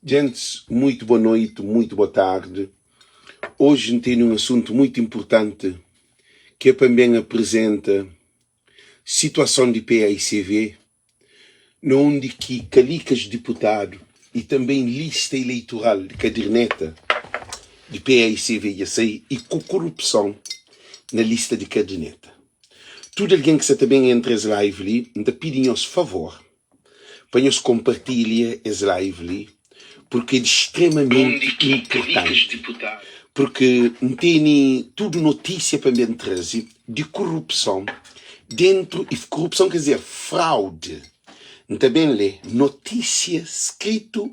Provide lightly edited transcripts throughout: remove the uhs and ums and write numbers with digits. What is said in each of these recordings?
Gents, muito boa noite, muito boa tarde. Hoje N tene un asuntu muito inpurtanti ki é pa N ben apresenta situason di paicv na undi ki kalikas diputadu y tanben lista ileitural di kaderneta di paicv dja sai y ku korupson na lista di kaderneta. Tudu algen ki sa ta ben entra es live li, N ta pidi nhos favor pa nhos konpartilha es live li purki é di stremamenti inpurtanti purki N tene tudu notísia pa N ben traze di korupson dentu y korupson ker dizer fraude N ta ben lé notísia skritu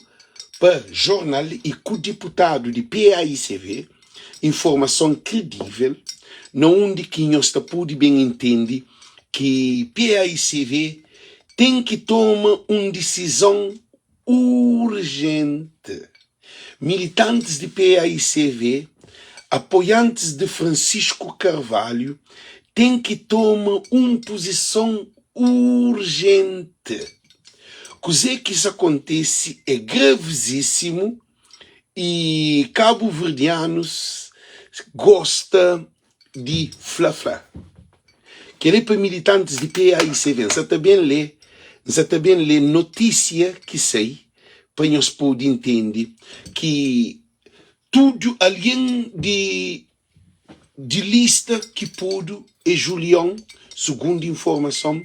pa jornal y ku diputadu di PAICV informason kredível na undi ki nhos ta pode ben intende ki PAICV ten ki toma un disizon urjenti. Militantis di PAICV, apoiantis di Francisco Carvalho, ten ki toma un puzison urjenti. Kuzê ki sa kontese é gravizísimu y kabuverdianus gosta di fla-fla. Kel-li pa militantis di PAICV. N sa ta ben lé, N sa ta ben lé notísia ki sai pa nhos pode intende ki tudu algen di di lista ki podu é Julion, sugundu informason,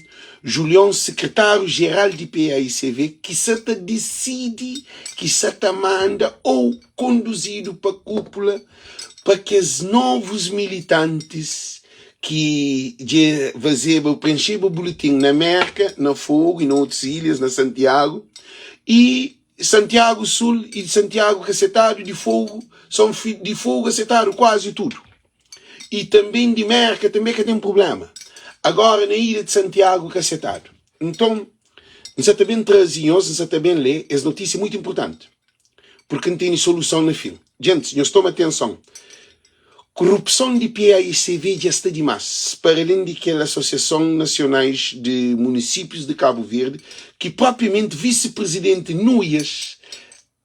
Julion sekretáriu jeral di PAICV ki sa ta disidi, ki sa ta manda ou konduzidu pa kúpula pa kes novus militantis ki dje fazeba prenxeba buletin na Merka, na Fogu i na otus ilhas, na Santiagu i Santiagu Sul i Santiagu ka setadu di Fogu, Son di Fogu asetadu kuazi tudu i tanben di Merka tanbe ka ten prublema agora na ilha di Santiagu ka setadu. Nton N sa ta ben traze nhos, N sa ta ben lé es notísia mutu inpurtanti. Purki N tene soluson na fin. Gentis, nhos toma atenson. Korupson di PAICV dja sta dimás, para alén di kel Asosiason Nasionais di Munisípius di Kabu Verdi, ki propriamenti Visi-Prizidenti Nuias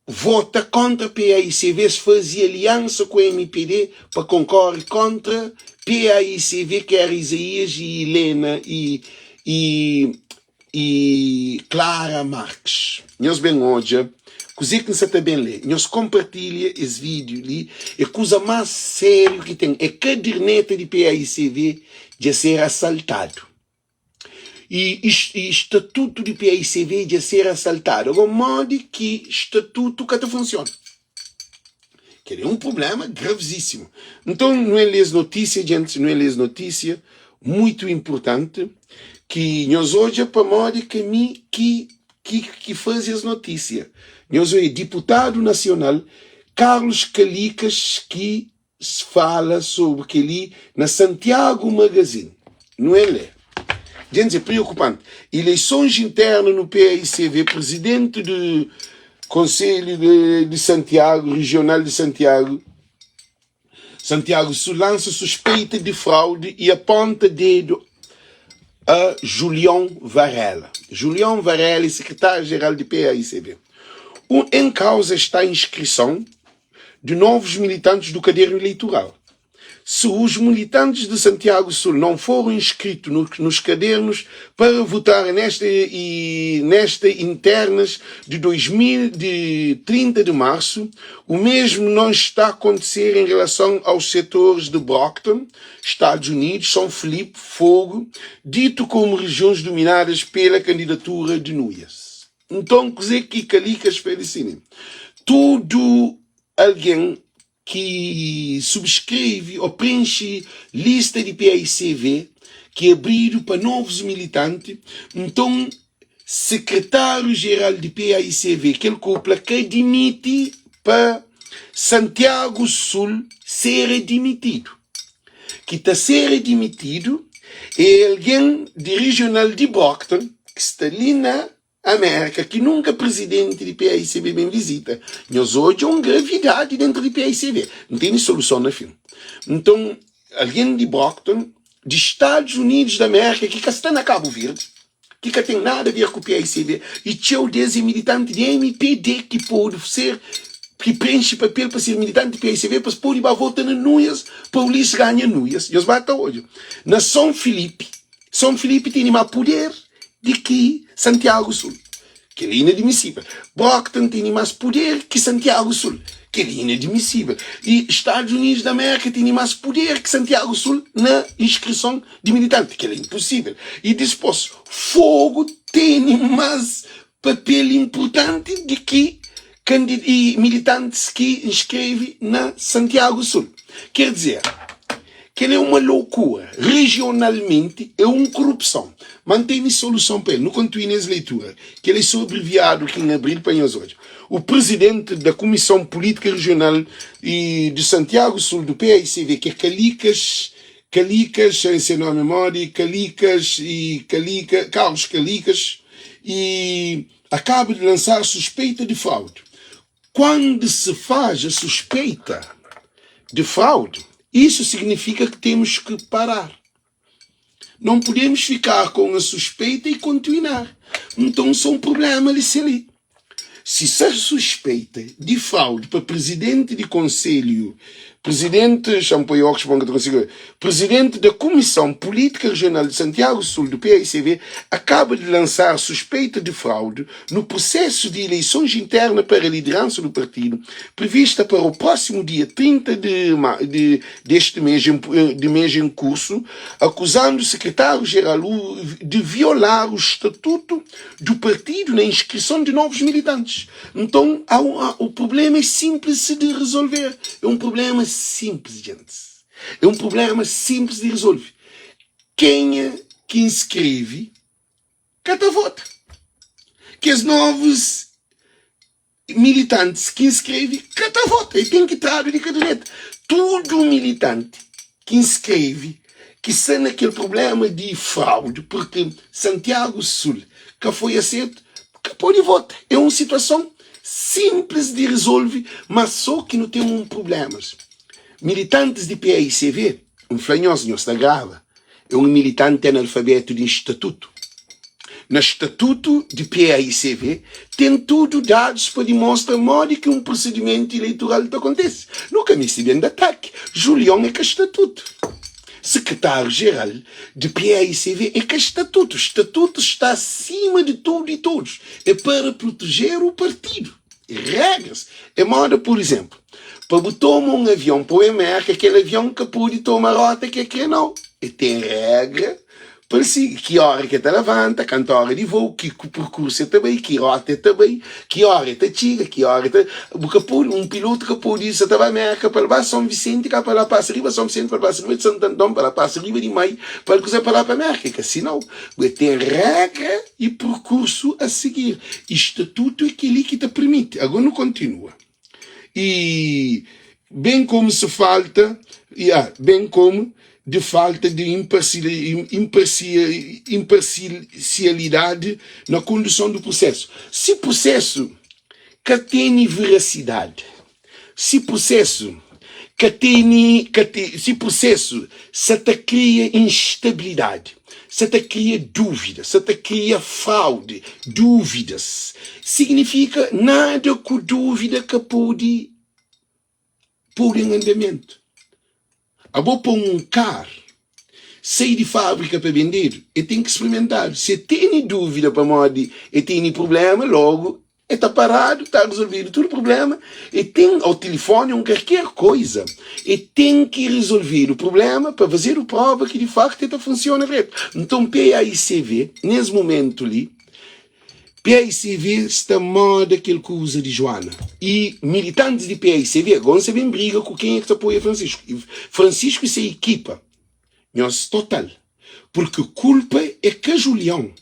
vota kóntra PAICV, es faze aliansa ku mpd pa konkóre kóntra PAICV, ki éra Izaías y Ilena y y y Clara Marques. Nhos ben odja kuzê ki N sa ta ben lé. Nhos konpartilha es vídiu li. É kuza más sériu ki ten. É kaderneta di PAICV dja ser asaltadu. Y y statutu di PAICV dja ser asaltadu. Agora modi ki statutu ka ta funsiona? Kel é un prubléma gravizísimu. Nton, nu el lé es notísia, djentis, nu el lé es notísia mutu inpurtanti ki nhos odja pamodi ka mi ki ki ki faze es notísia. Nhos oia diputadu nasional Carlos Calicas ki fala sobri kel-li na Santiago Magazine. Nu el lé. Djentis, é preokupanti. Ileisons internu no PAICV, Presidenti di Konselhu di Santiago, Rijional di Santiago, Santiago Sul, lansa suspeita di fraudi i aponta dedu a Julião Varela. Julião Varela é sekretáriu-jeral di PAICV. Un en kauza está inskrison de novos militantes do caderno eleitoral. Se os militantes de Santiago Sul não foram inscritos no, nos cadernos para votar nesta e nesta internas de 2000, de 30 de março, o mesmo não está a acontecer em relação aos setores de Brockton, Estados Unidos, São Felipe, Fogo, dito como regiões dominadas pela candidatura de Nuias. Nton, kuzê ki Kalikas fla di si? Tudu algen ki subskreve ô prenxe lista di PAICV ki abridu pa novus militanti, nton Sekretáriu Jeral di PAICV, kel kupla, ka dimiti pa Santiagu Sul ser adimitidu. Ki ta ser adimitidu é algen di Rijional di Brockton, ki sta li na Amérika ki nunka prizidenti di PAICB ben vizita. Nhos odja un gravidadi dentru di PAICB. N tene soluson na fin. Nton, algen di Brockton, di Stadus Unidus di Amérika ki ka sta na Kabu Verdi, ki ka ten nada a ver ku paicv i txeu des é militanti di mpd ki pode ser ki prenxe papel pa ser militanti di paicv pa es pode ba vota na Nuias pa Ulisses ganha Nuias. Nhos ba ta odja na Son Filipe, Son Filipe tene ma puder di ki Santiago Sul. Kel-li é inadmisível. Brockton tene más puder ki Santiago Sul. Kel-li é inadmisível. I Stadus Unidus di Amérika tene más puder ki Santiago Sul na inskrison di militanti. Kel-li é inposível. I dispôs, Fogu tene más papel inpurtanti di ki militantis ki inskreve na Santiago Sul. Ker dizer, kel é uma loucura. Regionalmenti é un korupson. Ma N tene soluson pa el. Nu kontinua es leitura. Kel é so abreviadu ki N abri-l pa nhos odja. O presidente da Comissão Política Regional e de Santiago Sul do PAICV, ki é Calicas, Calicas, em se nome modi, Calicas e Calica, Carlos Calicas, e acaba de lançar suspeita de fraude. Quando se faz a suspeita de fraude, isso significa que temos que parar. Não podemos ficar com a suspeita e continuar. Então, só um problema ali se ali. Si sa suspeita di fraude pa presidente di conselho, presidente, xa-m poi óculos pa N ka ta konsigi odja, presidente da Comissão Política Regional de Santiago Sul do paicv acaba de lançar suspeita de fraude no processo de eleições internas para a liderança do partido, prevista para o próximo dia 30 de, de deste mês em, de mês em curso, acusando o secretário-geral de violar o estatuto do partido na inscrição de novos militantes. Então, há um, há, o problema é simples de resolver. É um problema simples, gente. É um problema simples de resolver. Quem é que inscreve, ka ta vota. Kes novos militantis ki inskreve ka ta vota, e ten ki tradu di kaderneta. Tudu militanti ki inskreve ki sta na kel prublema di fraude, purki Santiago Sul ka foi asetu, ka pode vota. É un situason sinplis di rizolve, ma so ki nu ten un prublemas. Militantis di paicv, N fla nhos, nhos ta graba, É un militanti analfabetu di statutu. Na statutu di paicv ten tudu dadus pa dimostra modi ki un prusedimentu ileitural ta kontese. Nu ka meste ben di ataki. Julion é ka statutu. Sekretáriu jeral di paicv é ka statutu. Statutu sta asima di tudu i todus. É para protejer u partidu. Regras é moda, pur izenplu, pa bu toma un avion pa bai Merka, kel avion ka pode toma rota ki el kre nau. El ten regra pa el sigi, ki ora ki el ta labanta, kantu ora di vou, ki perkursu el ta bai, ki rota el ta bai, ki ora el ta txiga, ki ora el ta. Bu ka pode, un pilotu ka pode sa ta bai Merka pa el ba Son Visenti, ka pa la pasa riba Son Visenti, pa el pasa riba di Santanton, pa la pasa riba di Mai, pa el kuze pa la pa Merka. É ka si nau. Bu ten regra. I perkursu a sigir. I statutu é kel-li ki ta permiti. Agora nu kontinua. I ben komu se falta, i a, ben komu di falta di inparsialidadi na konduson di prusesu. Si prusesu ka tene verasidadi, Si prusesu ka tene, ka te, si prusesu sa ta kria instabilidadi, sa ta kria dúvida, sa ta kria fraude, dúvidas, signifika nada ku dúvida ka pode podu en andamentu. Abo pa un kar sai di fábrika pa bendedu, e ten ki sprimentadu. Si e tene dúvida pamodi e tene prubléma, logu e ta paradu, ta rizolvedu tudu prubléma. E ten, ô tilifoni, ô karker koiza, e ten ki rizolvedu prubléma pa fazedu prova ki di faktu e ta funsiona dretu. Nton PAICV, nes mumentu li, Paicv sta moda kel kuza di Joana y militantis di paicv ago nsa ben briga ku kenha ki ta apoia Francisco y Francisco y se ekipa nhos total porque kulpa é ka Julião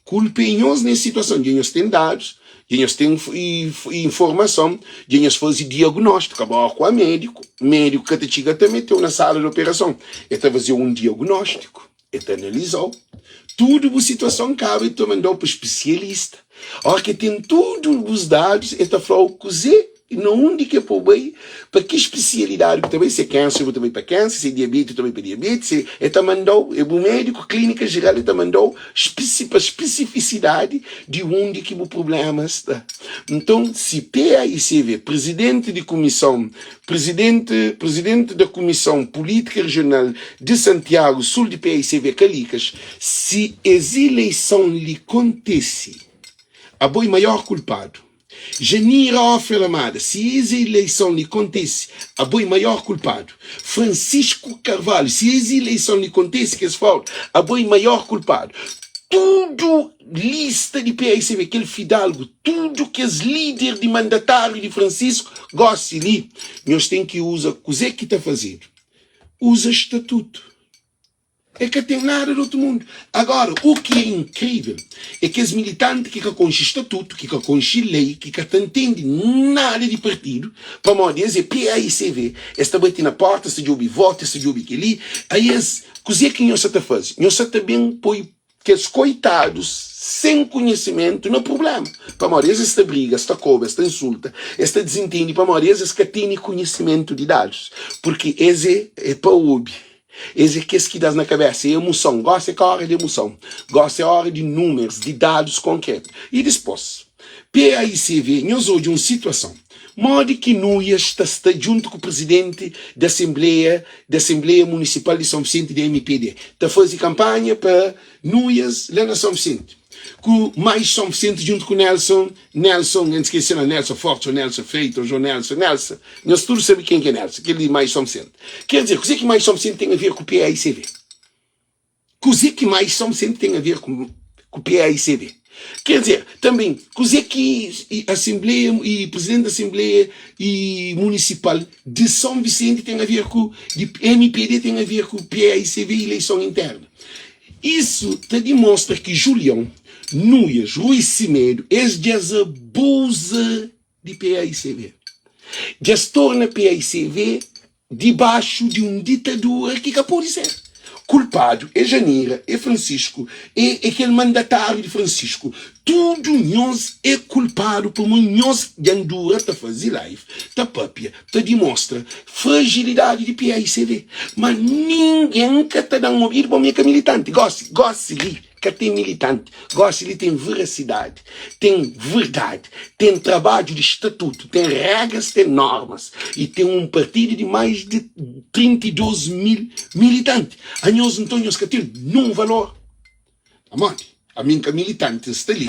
kulpa é nhos nes situason dja nhos ten dadus dja nhos ten informason dja nhos fazi diagnóstico abo ku a médico médico ka ta txiga ta meteu na sala di operason el ta fazeu un diagnóstico. El ta analiza-u tudu bu situason kaba el ta manda-u pa spesialista. Óras ki el ten tudu bus dadus, el ta fla-u kuzê. na undi ki é pa bu bai, pa ki spesialidadi bu ta bai, si é kanser bu ta bai pa kanser, si é diabeti bu ta bai pa diabeti, si é ta manda-u, é bu médiku, klínika jeral e ta manda-u pa spesifisidadi di undi ki bu prubléma sta. Nton, si PAICV, Prizidenti di Kumison, Prizidenti, Prizidenti da Kumison Pulítika Rijional di Santiagu Sul di PAICV, Kalikas, si es ileison li kontese, abo é maior kulpadu. Janira Ofre Lamada, si es ileison li kontese, abo é maior kulpadu. Francisco Carvalho, si es ileison li kontese, kes fraude, abo é maior kulpadu. Tudu lista di PAICB, kel Fidalgo, tudu kes lider di mandatariu di Francisco, gosi li, nhos ten ki uza kuze ki ta fazedu, uza statutu. E ka ten nada di otu mundu. Agora, u ki é inkrivel é kes militanti ki ka konxe statutu, ki ka konxe lei, ki ka ta ntende nada di partidu, pamodi es é PAICV, es ta bati na porta, es ta djobe votu, es ta djobe kel-li. Aí es, kuzê ki nhos sa ta faze? Nhos sa ta ben poi kes koitadus sen konhisimentu na prubléma, pamodi es es ta briga, es ta koba, es ta insulta, es ta dizintende, pamodi es es ka tene konhisimentu di dadus, purki es é é pa obi. Es é kes ki da-s na kabésa, é emuson. Gósi é ka óra di emuson. Gósi é óra di númerus, di dadus konkrétu. I dispôs, PAICV, nhos odja un situason modi ki Nuias ta sta djuntu ku prizidenti di asenbleia di Asenbleia Munisipal di São Visenti di MPD ta faze kanpanha pa Nuias la na São Visenti ku mais São Visenti djuntu ku Nelson Nelson, N skese na Nelson Forte ou Nelson Freitas ou Nelson, Nelson, nhos tudu sabe ken ki é Nelson, kel di Mais São Vicente. Ker dizer, kuzê ki Mais São Vicente ten a ver ku PAICV? Kuzê ki Mais São Vicente ten a ver ku, ku PAICV? Ker dizer, tanben, kuzê ki Asenbleia i Presidenti di Asenbleia i Munisipal di São Vicente ten a ver ku, di MPD ten a ver ku PAICV i ileison interna? Isu ta dimostra ki Julion, Nuias, Rui Semedo, es dja-s abuza di paicv. Dja-s torna paicv dibaxu di un ditadura ki ka pode ser. Kulpadu é Janira, é Francisco, é é kel mandatáriu di Francisco. Tudu nhos é kulpadu pamo nhos dja ndura ta faze live, ta papia, ta dimostra fragilidadi di paicv. Ma ningen ka ta dan obidu pamo mi é ka militanti. Gosi, gosi li ka ten militanti, gosi li ten verasidadi, ten verdadi, ten trabadju di statutu, ten regras, ten normas i ten un partidu di mais di 32 mil militanti. Anhos nton nhos ka ten nun valor. Pamodi ami N ka militanti, N sta li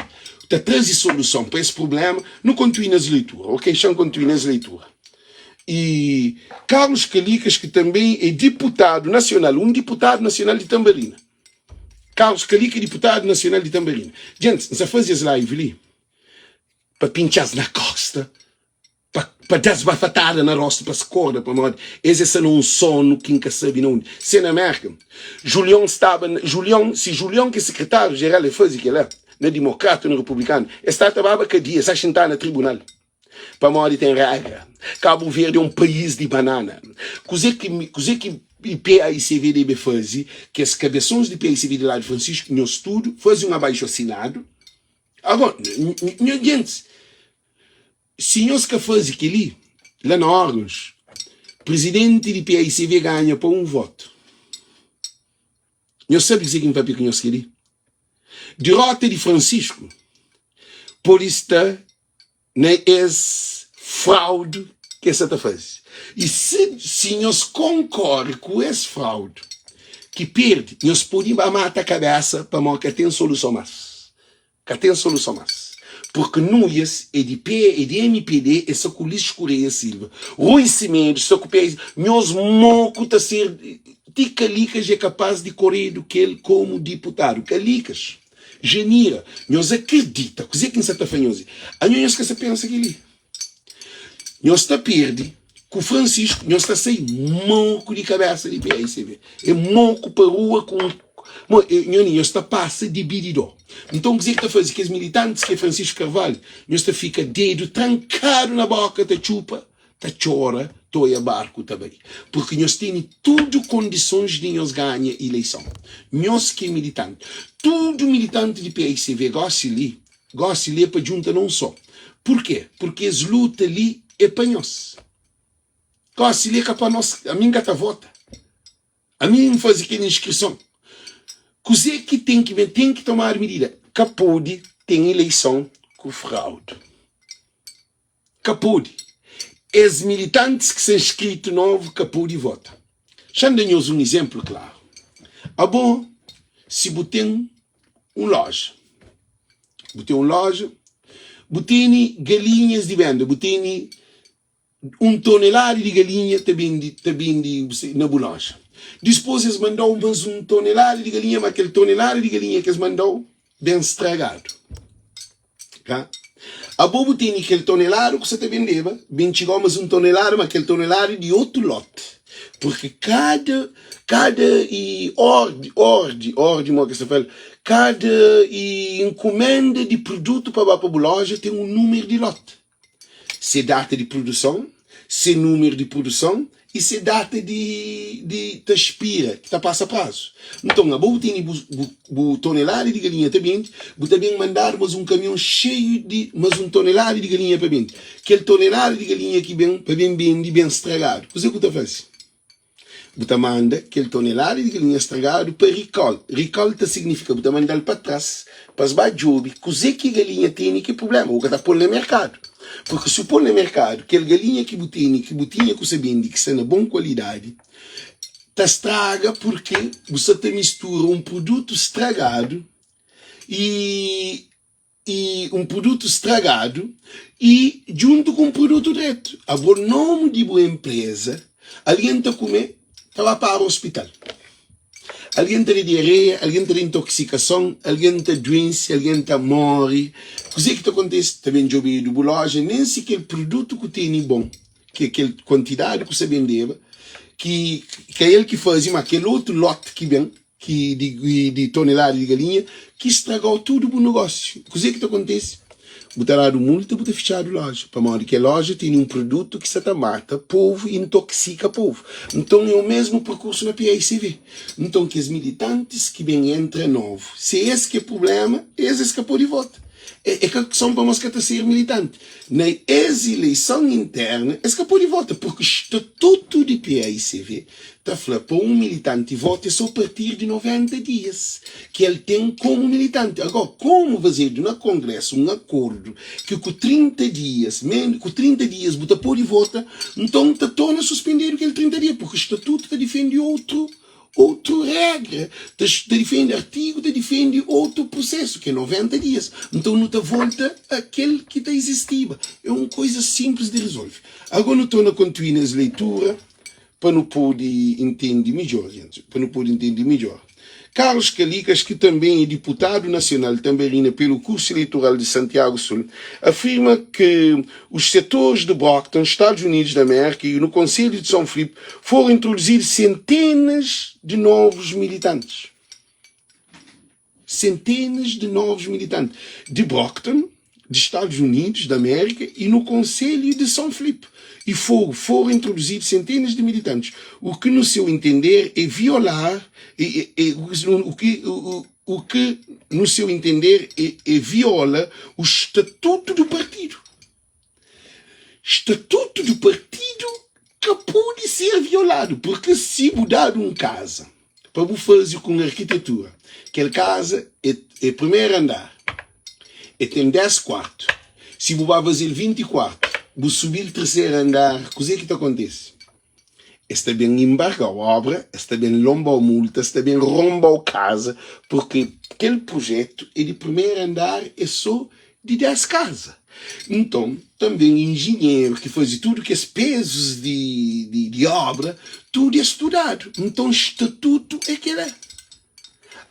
ta traze soluson pa es prublema. Nu kontui nes leitura, ok? Xa-m kontui nes leitura. I Carlos Calicas, ki tanbe é diputadu nasional, un diputadu nasional di Tanbarina. Carlos Calica é diputadu nasional di Tanbarina. Djentis, N sa faze es live li pa pintxa-s na kosta. Pa pa da-s bafatada na rostu pa es korda pamodi es é sa na un sonu ki N ka sabe na undi. Se na Merka, Julion staba na Julion, si Julion ki é sekretáriu jeral e faze kela, na dimokrata na republikanu, es ta ta baba kadia, es ta xintaba na tribunal. Pamodi ten regra. Kabu Verdi é un país di banana. Kuze ki kuze ki PAICV debe faze, kes kabesons di PAICV di ladu Francisco, nhos tudu, faze un abaixu asinadu. Agora, nho gentis, Si nhos ka faze kel-li, la na órgãus, prizidenti di PAICV ganha pa un votu. Nhos sabe kuzê ki N papia ku nhos kel-li? Diróta di Francisco pode sta na es fraude ki es sa ta faze. I si, si nhos konkore ku es fraude ki perde, nhos pode ba mata kabésa pamodi ka ten soluson más. Ka ten soluson mas. Purki Nuias é di P, é di mpd, é sa ku Lis Correia Silva. Rui Semedo sta ku PS. Nhos moku ta ser ti Kalikas é kapaz di koredu kel komu diputadu. Kalikas, Janira, nhos akredita kuze ki N sa ta fla nhos? Anho nhos ka sa pensa keli. Nhos ta perde ku Francisco, nhos ta sai moku di kabesa di PAICV. É moku pa rua ku mo, nho ni nhos ta pasa di bididó. Nton kuzê ki ta faze kes militantis ki é Francisco Carvalho, nhos ta fika dedu trankadu na boka ta txupa, ta txora, ta oia barku ta bai. Purki nhos tene tudu kondisons di nhos ganha ileison. Nhos ki é militanti. Tudu militanti di PAICV gosi li, Gosi li é pa djunta na un so. Purkê? Purki es luta li. é pa nhos. Gósi li é ka pa nos, ami N ka ta vota. Ami N faze kel inskrison. Kuzê ki ten ki ben? Ten ki tomadu midida. Ka pode ten ileison ku fraude. Ka pode. Es militantis ki sta inskritu novu ka pode vota. Xa-m da nhos un izénplu klaru. Abo, si bu ten un loja, bu ten un loja, bu tene galinhas di benda, bu tene un tonelada di galinha ta bende ta bende na bu loja. Dispôs es manda-u más un tonelada di galinha, má kel tonelada di galinha ki es manda-u ben stragadu. Ka? Abo bu tene kel tonelada ku sa ta bendeba, ben txiga-u más un tonelada, má kel tonelada di otu lote. Purki kada kada i ordi ordi ordi mo ki sa fla-l, kada i inkumenda di produtu pa ba pa bu loja ten un númeru di lote. se data di produson, se númeru di produson i se data di di ta spira, ki ta pasa prazu. Nton, abo bu tene bu bu bu tonelada di galinha ta bende, bu ta ben mandadu mas un kamion xeiu di mas un tonelada di galinha pa bende. Kel tonelada di galinha ki ben pa ben bende ben stragadu. Kuzê ku ta faze? Bu ta manda kel tonelada di galinha stragadu pa recall. Recall ta signifika bu ta manda-l pa tras pa es ba djobe kuzê ki galinha tene ki prubléma. Bu ka ta pô-l na merkadu. Purki si bu pô-l na merkadu, kel galinha ki bu tene, ki bu tinha ku sa bende, ki sta na bon kualidadi, ta straga purki bu sta ta mistura un produtu stragadu i i un produtu stragadu i djuntu ku un produtu dretu. Abo nomu di bu enpreza, algen ta kume ta ba para ospital. Algen ta da diareia, algen ta da intoksikason, algen ta duense, algen ta more. Kuzê ki ta kontise? Ta ben djobedu bu loja, nen si kel produtu ku tene bon, ki kel kuantidadi ku sta bendeba, ki ka el ki faze, ma kel otu lote ki ben, ki di di tonelada di galinha ki stragau tudu bu nogósiu. Kuzê ki ta kontise? Bu ta dadu multa, bu ta fitxadu loja, pamodi kel loja tene un produtu ki sta ta mata povu i intoksika povu. Nton é o mesmu perkursu na PAICV. Nton kes militantis ki ben entra novu, se es ki é prubléma, es es ka pode vota. É ka son pamodi es ka ta ser militanti. Na es ileison interna es ka pode vota, purki statutu di PAICV ta fla pa un militanti vota é so partir di 90 dias ki el ten komu militanti. Agora, komu fazedu na kongresu un akordu ki ku 30 dias, ku 30 dias bu ta pode vota, nton ta torna suspendedu kel 30 dia, purki statutu ta difende outru outru regra, ta difende artigu, ta difende outru prusesu, ki é 90 dias. Nton nu ta volta a kel ki ta izistiba. É un koiza sinplis di rizolve. Agora nu torna kontinua es leitura. Pa nu pode intende midjór, gentis, pa nu pode intende midjór. Carlos Calicas, ki tanben é diputadu nasional tanbarina pelo curso eleitoral de Santiago Sul, afirma que os setores de Brockton, Estados Unidos da América e no concelho de São Filipe foram introduzidos centenas de novos militantes. Centenas de novos militantes de Brockton, de Estados Unidos da América e no Conselho de São Filipe e Fogo foram introduzidos centenas de militantes, o que no seu entender é violar é, é, é, o que o, o que no seu entender é, é viola o estatuto do partido. Estatuto do partido ka pode ser violado, porque se bu dadu um casa pa bu faze ku un arkitetura, kel kaza é, é primeru andar, é ten 10 kuartu. Si bu ba faze-l 20 kuartu, bu subi-l terseru andar, kuzê ki ta kontise? Es ta ben inbarga-u obra, es ta ben lonba-u multa, es ta ben ronba-u kaza, purki kel prujetu é di primeru andar, é sô di 10 kaza. Nton, tanben injinheru ki faze tudu kes pezus di, di, di obra, tudu é studadu. Nton, statutu é kela.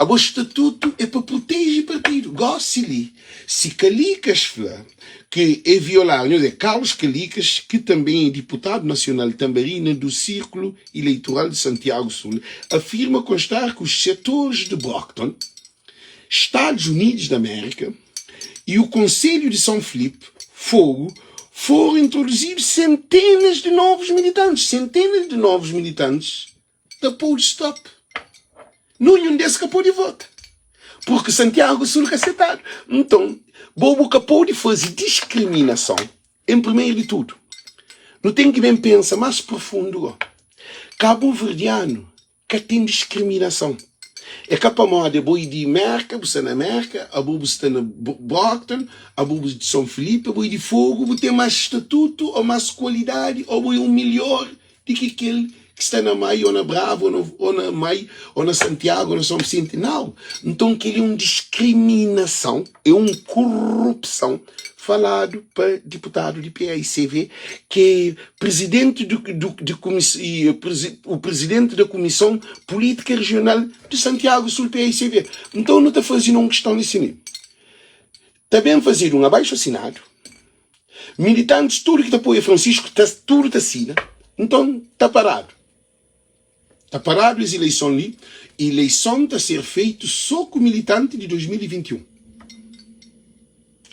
Abo statutu é pa proteje partidu. Gosi li, si Kalikas fla ki é violadu, nhos é Carlos Kalikas, ki tanben é diputadu nasional tanbarina du Sirkulu Ileitoral di Santiago Sul, afirma konstar ki os setores de Brockton, Estados Unidos da América e o Conselho de São Filipe, Fogo, foram introduzidos centenas de novos militantes, centenas de novos militantes ta pode stop. Nenhum des ka pode vota. Porque Santiago Sul ka setadu. Nton, bo bu ka pode faze diskriminason em primeiro de tudo. Nu ten ki ben pensa más profundu go. Kabuverdianu ka ten diskriminason. É ka pamodi abo e di Merka, bu sta na Merka, abo bu sta na Brockton, abo bu di Son Filipe, abo e di Fogo, bu ten más statutu ô más kualidadi ô bu é un milhor di ki kel ki sta na Mai ô na Brava ô na Mai ô na Santiago ô na Son Visenti. Nau! Nton kel-li é un diskriminason, é un korupson faladu pa diputadu di paicv ki é Presidente do, do, de comiss, e, o presidente da Comissão Política Regional de Santiago Sul paicv. Nton nu ta faze na un kiston li si Ta ben fazedu un abaixo assinadu. Militantis tudu ki ta apoia Francisco ta tudu ta sina, nton ta paradu. Ta paradu es ileison li, ileison ta ser feitu so ku militanti di 2021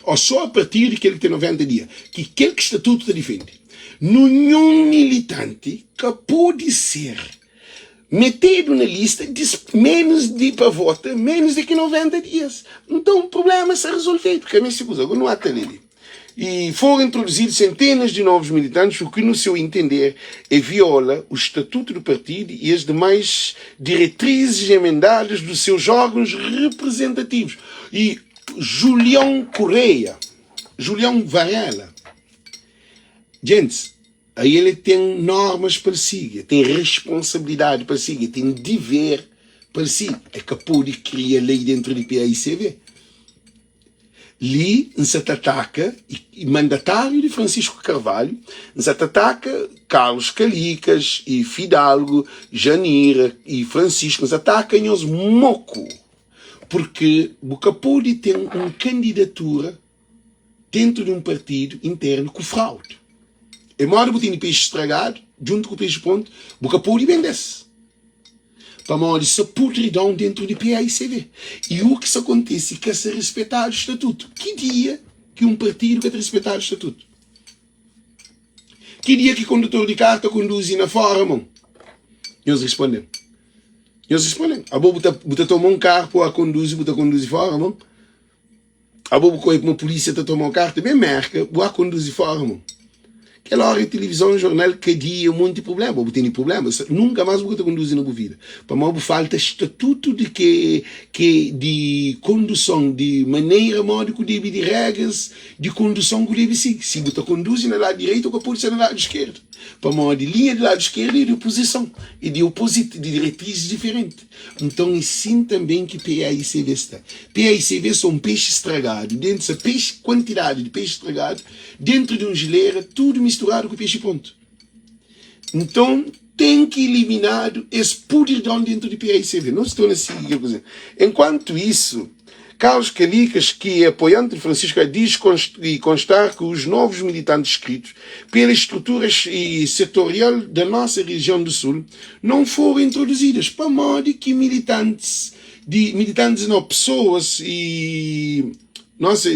o so a partir di kel ki ten 90 dia, ki kel ki statutu ta difende. Nunhun militanti ka pode ser metedu na lista di menus di pa vota menus di ki 90 dias. Nton prublema sta rezolvedu, ka meste kuza. Agora nu ata lé li. E foram introduzidos centenas de novos militantes, o que, no seu entender, é viola o estatuto do partido e as demais diretrizes emendadas dos seus órgãos representativos. E Julião Correia, Julião Varela, gente, aí ele tem normas para seguir, tem responsabilidade para seguir, tem dever para seguir. É que pode criar lei dentro do PAICV. Li N sa ta ataka mandatáriu di Francisco Carvalho, N sa ta ataka Carlos Calicas e Fidalgo, Janira e Francisco, N sa ataka nhos moku, porque bu ka pode ten un kandidatura dentu di un partidu internu ku fraude. É moda bu tene pexi stragadu djuntu ku pexi prontu, bu ka pode bende-s. Pamodi sa pudridon dentru di paicv i u ki sa kontisi ka sa rispetadu statutu. Ki dia ki un partidu ka ta rispetadu statutu? Ki dia ki kondutor di karu ta konduzi na fora mon? Nhos risponde-m. Nhos risponde-m. Abo bu ta bu ta toma un karu pa bu konduzi, bu ta konduzi fora mon? Abo bu koi kuma pulisia ta tomau karta ben merka bu a konduzi fora mon kel ora tilivizon jornal kadia monti prublema bu tene prublema nunka mas bu ka ta konduzi na bu vida pamodi bu falta statutu di ke ke di konduson di manera modi ku debi di regras di konduson ku debi sigi si bu ta konduzi na ladu direitu ka pudi ser na ladu skerdu pamodi linha di ladu skerdu e di opozison e di opozit di diretrizis diferenti. Nton e sin tanben ki PAICV sta. PAICV so un pexi stragadu dentu sa pexi kuantidadi di pexi stragadu dentu di un jilera tudu misturadu ku pexi prontu. Nton ten ki iliminadu es pudridon dentu di PAICV. Nos sta na sigi kel kuze. Enkuantu isu, Carlos Calicas, ki é apoiante de Francisco, diz constar que os novos militantes inscritos pela estrutura setorial da nossa região do Sul não foram introduzidas. Pamodi ki militantes di militantes não, pessoas e nossa,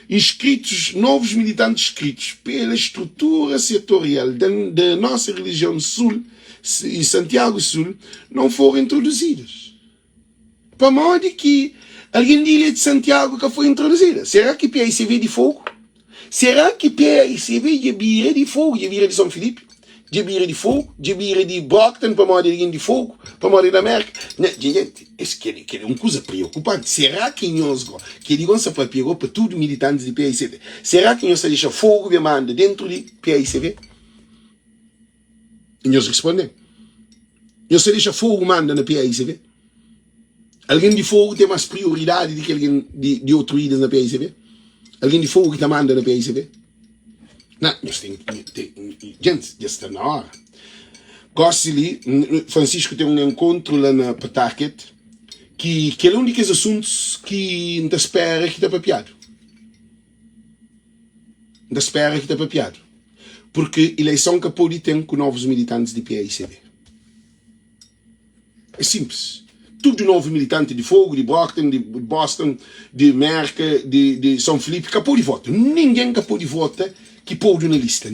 inscritos, novos militantes inscritos pela estrutura setorial da, da nossa região Sul e Santiago Sul não foram introduzidas. Pamodi ki algen di ilha di Santiagu ka foi introduzida? Será ki PAICV di Fogu? Será ki PAICV dja bira di Fogu, dja bira di Son Filipi, dja bira di Fogu, dja bira di Brockton pamodi algen di Fogu, pamodi na Merka? Nha djenti, es kel kel é un kuza priokupanti. Será ki nhos go, kel li go N sta papia go pa tudu militantis di PAICV, será ki nhos ta dexa Fogu ben manda dentu di PAICV? I nhos responde-m, Nhos ta dexa fogu manda na PAICV? Algen di fogu ten más prioridadi di ki algen di, di otru ilhas na PAICV? Algen di fogu ki ta manda na PAICV? Na, nhos ten, ten, gentis, dja sta na óra. Gósi li, Francisco ten un enkontru la na Pawtucket, ki kel é un di kes asuntus ki N ta spera ki ta papiadu. N ta spera ki ta papiadu, purki ileison ka pode ten ku novus militantis di PAICB. É sinplis. Tudu novu militanti di Fogu, di Brockton, di Boston, di Merka, di, di Son Filipe ka pode vota. Ningen ka pode vota ki podu na lista.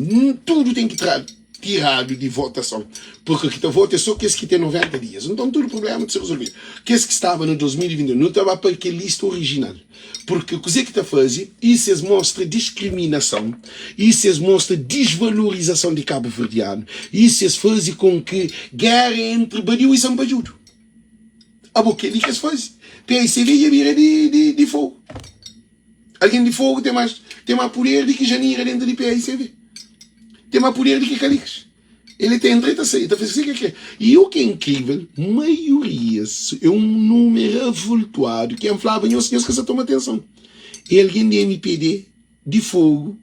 Tudu ten ki tradu. tiradu di votason, purki ki ta vota é so kes ki ten 90 dias. Nton tudu prublema ta ser rezolvidu. Kes ki staba na 2021, nu ta ba pa kel lista orijinal. Purki kuze ki ta faze, isu es mostra diskriminason, isu es mostra disvalorizason di kabuverdianu, isu es faze kon ki gera entri badiu i sanpadjudu. Abo kel-li ki es faze, PICV dja bira di fogu. Algen di fogu ten más ten más puder di ki Janira dentu di PICV. Ten más puder di ki Kalikas. El ta entra, el ta sai, el ta faze kuzê ki el kre. I u ki é inkrivel, maioria é un númeru avultuadu ki N flaba nhos, nhos ka sa toma atenson. É algen di MPD di Fogu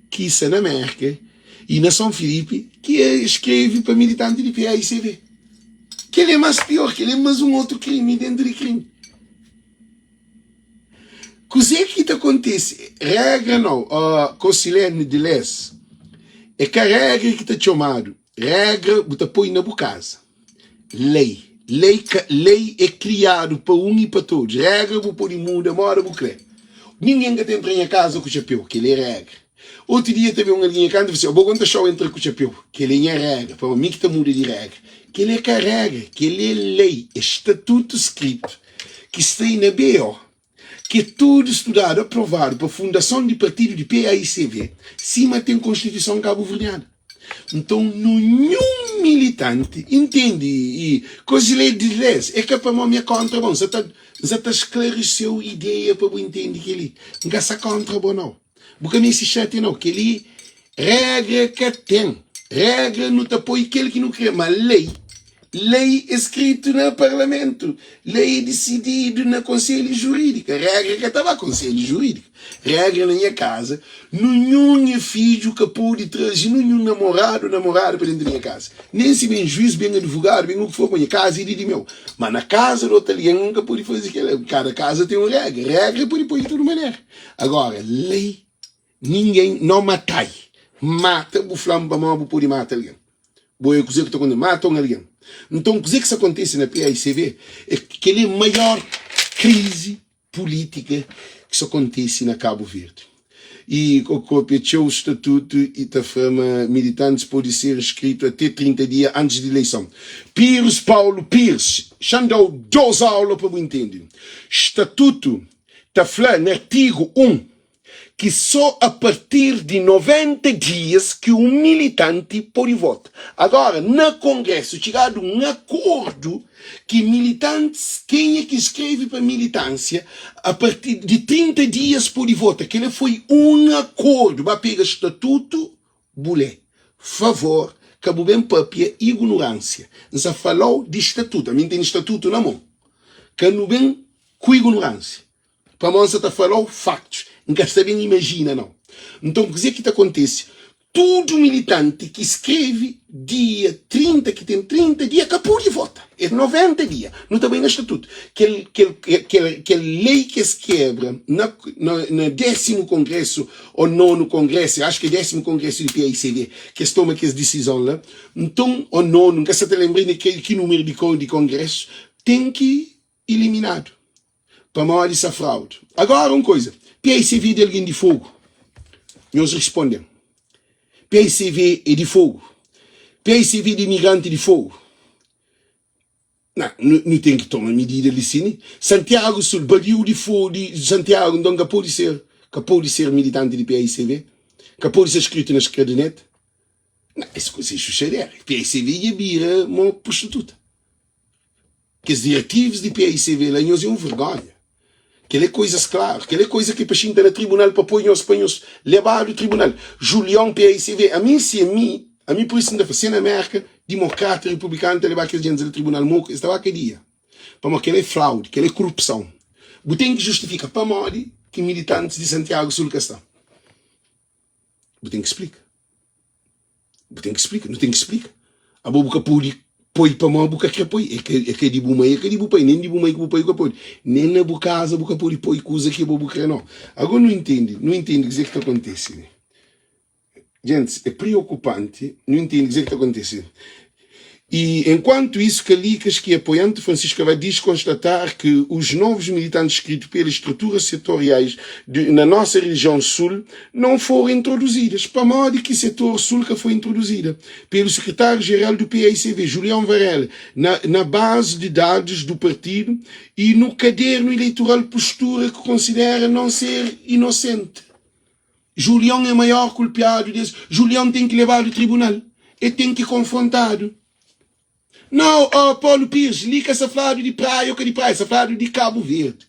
ki sa na Mérka i na Son Filipi ki skrebe pa militanti di PAICV. Kel-li é más pior, kel-li é más un otu krimi dentu di krimi. Kuzê ki ta kontise? Régra nau, Kosilene di les, é ka régra ki ta txomadu. Régra bu ta poi na bu kaza. Lei, lei ka, lei é kriadu pa un i pa todos. Régra bu pode muda moda bu kre. Ningen ka ta entra nha kaza ku txapéu, kel-li é régra. Otu dia ta ben un algen nha kaza ta fla si, Abo ka N ta xau entra ku txapéu. Kel-li é nha régra, pamodi mi ki ta muda di régra. Kel-li é ka régra, kel-li é lei, é statutu skritu. ki sai na BO, ki é tudu studadu, aprovadu pa fundason di partidu di paicv, sima ten konstituison kabuverdiana. Nton, nunhun militanti intende i kozi lei di les é ka pamó mi é kontra bo, N sa ta N sa ta sklareseu ideia pa bu intende kel-li. N ka sa kontra bo nau. Bu ka meste xatia nau. Kel-li régra ka ten. Régra nu ta poi kel ki nu kre, ma lei, lei é skritu na parlamentu, lei é disididu na konselhu jurídiku. Régra ka ta ba konselhu jurídiku. Régra na nha kaza, nunhun nha fidju ka pode traze nunhun namoradu, namorada pa dentu di nha kaza. Nen si ben juiz, ben advogadu, ben u ki for, pa nha kaza é di di meu. Ma na kaza di otu algen N ka pode faze kel-la. Kada kaza ten un régra. Régra pode poi di tudu manera. Agora, lei Ninguém no matai Mata bu fla-m pamodi bu pode mata algen Bo é kuzê ki ta kontise Mata un algen Nton kuzê ki sta kontise na PAICV É kel-li é maior krizi pulítika ki sta kontise na Kabu Verdi I ko kopia txeu statutu i ta fla ma militantis pode ser inskritu ate 30 dia antis di ileison Pires Paulo Pires Xa-m da-u dos aula pa bu intende Statutu ta fla na artigu 1 ki só a partir di 90 dias ki un militanti pode vota. Agora, na Kongrésu txigadu un akordu ki militantis, kenha ki skreve pa militánsia, a partir di 30 dias pode vota. Kel-la foi un akordu. Ba pega statutu, bu lé. Favor, ka bu ben papia ignoransia. N sa fala-u di statutu. Ami N tene statutu na mon. Ka nu ben ku ignoransia. Pamodi N sa ta fala-u faktus, N ka sta ben imajina nau. Nton, kuzê ki ta kontise? Tudu militanti ki skrebe dia 30, ki ten 30 dia, ka pode vota. É 90 dia. Nu ta bai na statutu. Kel, kel, kel, kel lei ki es kebra na, na, na désimu kongrésu ô nonu kongrésu, axu ki é désimu kongrésu di PAICV, ki es toma kes disizon la. Nton, ô nonu, N ka sa ta lenbra inda ki, ki númeru di, di kongrésu, ten ki iliminadu. Pamodi sa fraude. Agora un koisa, PICV di algen di fogu? Nhos risponden. PICV é di fogu? PICV di imigranti di fogu? Na, nu, nu ten ki toma midida li si. Santiago Sul, badiu di fogu di Santiago, nton ka pode ser, ka pode ser militanti di PICV? Ka pode ser skritu na skradineta? Na, es kusa é xuxadera. PICV dja bira mo prostituta. Kes diretivos di PAICV la nhos é un vergonha. Kel é koizas klaru, kel é koiza ki é pa xinta na tribunal pa poi nhos pa nhos lebadu tribunal. Julion PAICV, ami si é mi, ami pur isu N ta fla, se na Merka, dimokrata, republikanu ta leba kes djentis la tribunal moku, es ta ba kadia. Pamodi kel é fraude, kel é korupson. Bu ten ki justifika pamodi ki militantis di Santiago Sul ka sta. Bu ten ki splika. Bu ten ki splika, nu ten ki splika. Abo bu ka pode poi pamodi bu ka kre poi. É ka, é ka di bu mai, é ka di bu pai. Nen di bu mai ku bu pai bu ka pode. Nen na bu kaza bu ka pode poi kuza ki abo bu kre no. Agora nu intende, nu intende kuzê ki ta kontise li. Gentis, é preokupanti nu intende kuzê ki ta kontise. E, enquanto isso, Calicas, que é apoiante de Francisco Carvalho, diz constatar que os novos militantes inscritos pelas estruturas setoriais de, na nossa região sul não foram introduzidas. Pamodi ki setor sul ka foi introduzida? Pelo secretário-geral do PAICV, Julião Varela, na, na base de dados do partido e no caderno eleitoral postura que considera não ser inocente. Julião é maior culpiado desse. Julião tem que levado tribunal. E tem que confrontado. Não, oh, Paulo Pires, li ka sa fladu di praia ou ka di praia, sa fladu di Cabo Verde.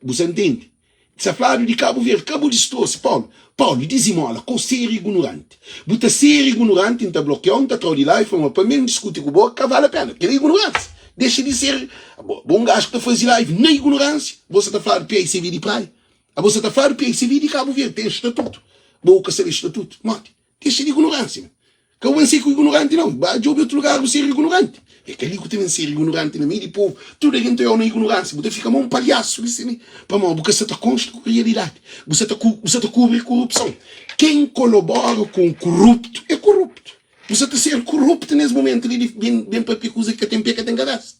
Bu sa ntende? Sa fladu di Cabo Verde. Ka bu distorse, Paulo. Paulo, dizimola, ko ser ignorante. Bu ta ser ignorante, N ta blokiau, N ta trau di live, pamodi pa mi N diskuti ku bo ka vale a pena. Kel ignorância. Dexa di ser bo, bo un gajo ki ta faze live na ignorância. Bo sa ta fladu PICV di praia. Abo sa ta fladu PICV di Cabo Verde ten estatuto. Bo ka sabe estatuto. Modi? Dexa di ignorância, man. Ka bu ben ser ku ignorante não. Ba djobe otu lugar bu ser ignorante. É kel-li ku ta ben ser ignorante na meiu di povu. Tudu algen ta oiau na ignorância. Bu ta fika ma un palhasu li si pamodi bu ka sa ta konsta ku realidadi. Bu sa ta bu sa ta kubri korupson. Ken kolobora ku un koruptu é koruptu. Bu sa ta ser koruptu nes momentu li di ben ben papia kuza ki ka ten pe ka ten kabesa.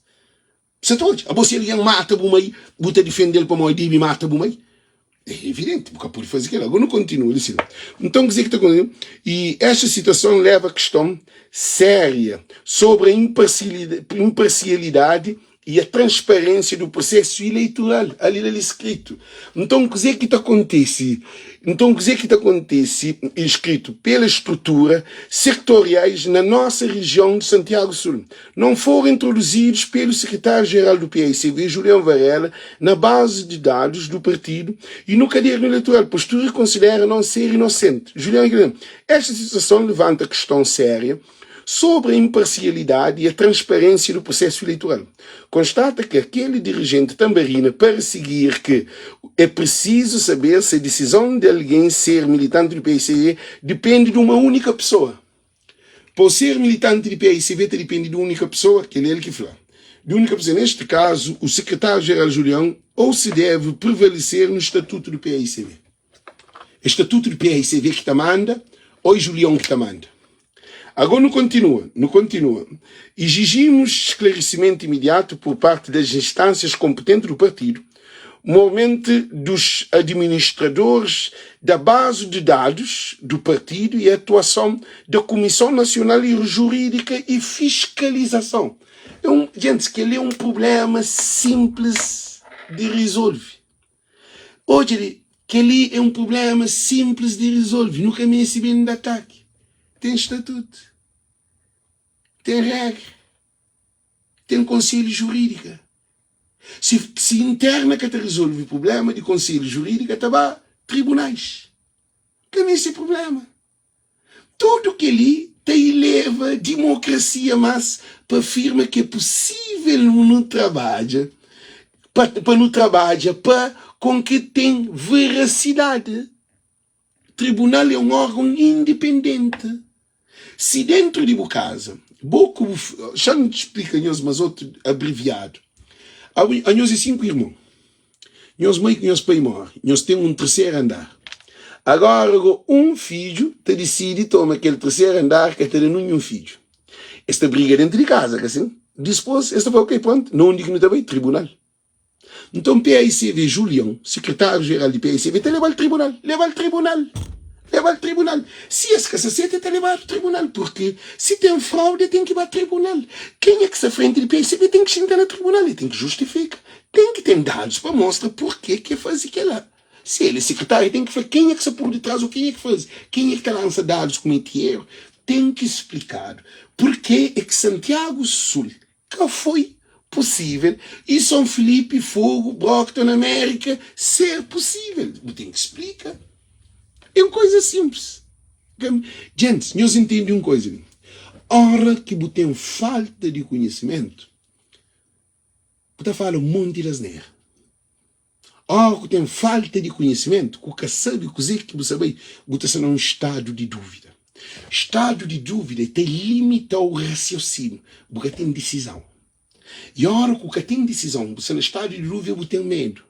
Sa ta odja? Abo si algen mata bu mai, bu ta difende-l pamodi dibi mata bu mai? É evidenti, bu ka pode faze kel-la. Agora nu kontinua li sima. Nton, kuzê ki ta kontise? I esta situason leva a kiston séria sobri a inparsialidadi i a transparênsia du prosesu ileitural. Ali la li skritu. Nton, kuzê ki ta kontise? Nton, kuzê ki ta kontise? Inscrito pela estrutura sectoriais na nossa região de Santiago Sul, não foram introduzidos pelo secretário-geral do PAICV, Julião Varela, na base de dados do partido e no caderno eleitoral, postura que considera não ser inocente. Julião Esta situação levanta questão séria sobre a imparcialidade e a transparência do processo eleitoral. Constata que aquele dirigente tambarina para seguir que é preciso saber se a decisão de alguém ser militante do PICV depende de uma única pessoa. Por ser militante de PICV te depende de uma única pessoa, que é ele que fala. De única pessoa, neste caso, o secretário-geral Julião, ou se deve prevalecer no estatuto do PICV. Estatuto do PICV que te manda, ou é Julião que te manda. Agora não continua, não continua. Exigimos esclarecimento imediato por parte das instâncias competentes do partido, mormente dos administradores da base de dados do partido e a atuação da Comissão Nacional Jurídica e Fiscalização. É um, gente, que ele é um problema simples de resolver. Odja li, kel-li é un prubléma sinplis di rezolve. Nu ka meste ben di ataki. Ten statutu, ten régra, ten konselhu jurídika. Si, si interna ka ta rezolve prubléma di konselhu jurídika, ta ba tribunais. Ka meste prubléma. Tudu kel-li ta ileva dimokrasia más pa afirma ki é pusível nu trabadja pa pa nu trabadja pa kon ki ten verasidadi. Tribunal é un órgon indipendenti. Si déntu di bu kaza, bo ku bu Xa-m splika nhos más otu abreviadu. Anhos é sinku irmon. Nhos mai ku nhos pai móre, nhos ten un terseru andar. Agóra go, un fidju ta disidi toma kel terseru andar ka ta da ninhun fidju. Es ta briga déntu di kaza, ka sin? Dispôs es ta fla, Ok, prontu, na undi ki nu ta bai? Tribunal. Nton PAICV, Julion, sekretáriu jeral di PAICV, ta leba-l tribunal. Leba-l tribunal! Leba-l tribunal! Si es ka sa seta, ta lebadu tribunal, purki si ten fraude, ten ki ba tribunal. Kenha ki sta frenti di PAICV ten ki xinta na tribunal, e ten ki justifika. Ten ki ten dadus pa mostra purke ki e faze kela. Si el e sekretáriu, ten ki fla kenha ki sta pur ditras o kenha ki faze. Kenha ki ta lansa dadus kumete eru, ten ki splikadu purke e ki Santiago Sul ka foi pusível i Son Filipe, Fogo, Brockton, Amérika ser pusível. Bu ten ki splika. É un koza sinplis. Djentis, nhos intende un koza li, óra ki bu ten falta di konhisimentu, Bu ta fala un monti di asnera. Ora ku ten falta di konhisimentu, ku ka sabe kuzê ki bu sa bai, bu ta sta na un stadu di dúvida. Stadu di dúvida ta limita-u rasiosíniu, bu ka ten disizon. I ora ku ka ten disizon, bu sta na stadu di dúvida, bu ten medu.